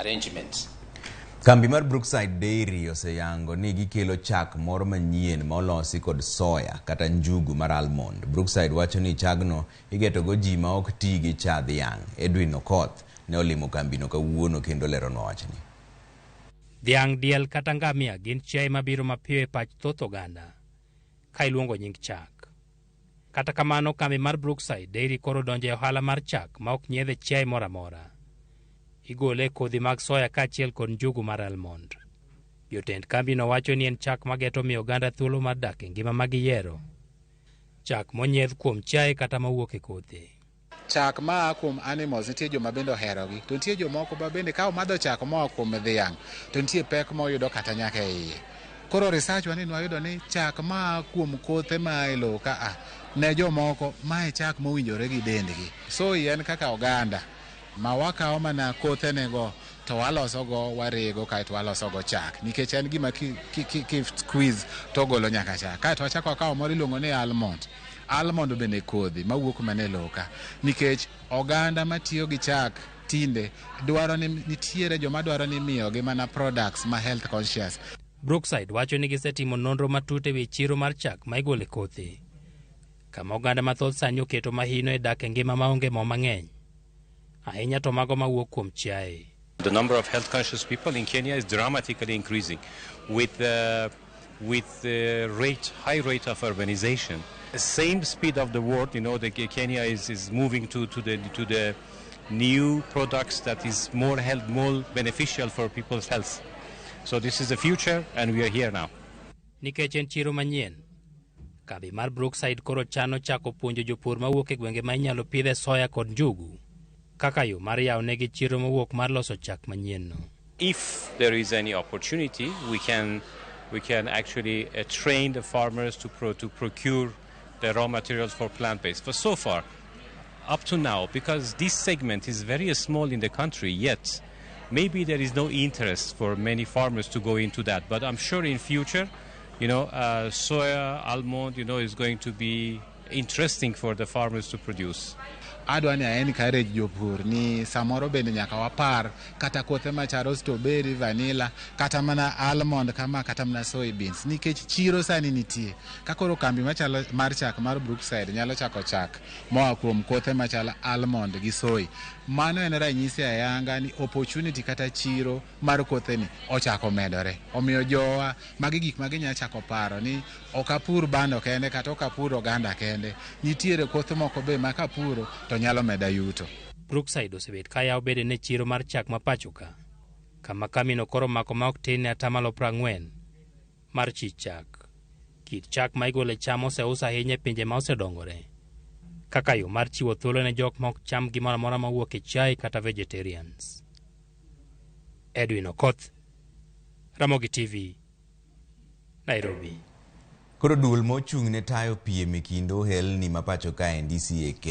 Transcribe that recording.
arrangements. Kambi mar Brookside Dairy oseyango ni gikelo chak moro manyien ma olosi kod soya kata njugu mar almond. Brookside wacho ni chagno igetogo ji ma ok ti gi cha dhiang'. Edwin Okoth ne olimo kambino kawuono kendo leronwa wachni. Dhiang', diel kata ngamia gin chiaye mabiro mapiyo e pach thoth oganda ka iluongo nying chak. Kata kamano, kambi mar Brookside Dairy koro donjo e ohala mar chak ma ok nyiedhe chiaye moro amora. Igole e kodhi mag soya kaachiel kod njugu mar almond. Jotend kambino wacho ni en chak mageto miyo oganda thuolo mar dak e ngima ma giyiero. Chak monyiedh kuom chiaye kata mawuok e kothe. Chak maa kuom animals, nitie joma bende oherogi, to nitie jomoko ma bende ka omadho chak moa kuom dhiang' to nitie pek moyudo kata nyaka e iye. Koro research wa ni nwayudo ni chak maa kuom kothe maa e lowo ka a ne jomoko, mae chak mowinjore gi dendgi. Soy en kaka oganda ma wakawo mana kothenego to walosogo, warego, kaeto walosogo chak, nikech en gima ki squeeze to ogolo nyaka chak. Kaeto wachako wakawo moro iluongo ni almond. Almond bende kodhi mawuok mana e lowo ka, nikech oganda matiyo gi chak tinde dwaro ni nitiere joma dwaro ni miyogi mana products ma health conscious. Brookside wacho ni gisetimo nonro matut e wi chiro mar chak ma igolo e kothe, kama oganda mathoth sani oketo mahino e dak e ngima maonge mo mang'eny, ahinya to mago mawuok kuom chiaye. The number of health conscious people in Kenya is dramatically increasing with the high rate of urbanization. The same speed of the world, the Kenya is moving to the new products that is more health, more beneficial for people's health. So this is the future and we are here now. Nikech en chiro manyien, kambi mar Brookside koro chano chako puonjo jopur mawuok e gwenge ma inyalo pidhe soya kod njugu kaka yo mar yawo negi chiro mowuok mar loso chak manyienno. If there is any opportunity, we can actually train the farmers to procure the raw materials for plant-based. But so far, up to now, because this segment is very small in the country yet, maybe there is no interest for many farmers to go into that. But I'm sure in future, soya, almond, is going to be interesting for the farmers to produce. Adwa ni encourage jopur ni samoro bende nyaka wapar kata kothe machalo strawberry, vanilla, kata mana almond kama, kata mana soy beans, nikech chiro sani nitie. Ka koro kambi machalo mar chak mar Brookside nyalo chako chak moa kuom kothe machalo almond gi soy, mano en ranyisi ayanga ni opportunity kata chiro mar kotheni ochako medore. Omiyo jowa, magi gik ma ginyalo chako paro ni ok apur bando kende kata ok apur oganda kende, nitiere kothe moko be ma kapuro to nyalo meda yuto. Brookside osebet ka yawo bedene chiro mar chak ma pacho ka, kama kambino koro mako ma ok tin ne 40% mar chich chak. Kit chak ma igolo e cham oseus ahinya e pinje ma osedongore, kaka yo mar chiwo thuolo ne jok ma ok cham gimoro amora mawuok e chiaye kata vegetarians. Edwin Okoth, Ramogi TV, Nairobi. Koro duol mochung' ne tayo piem e kind ohelni ma pacho kaendi CAK.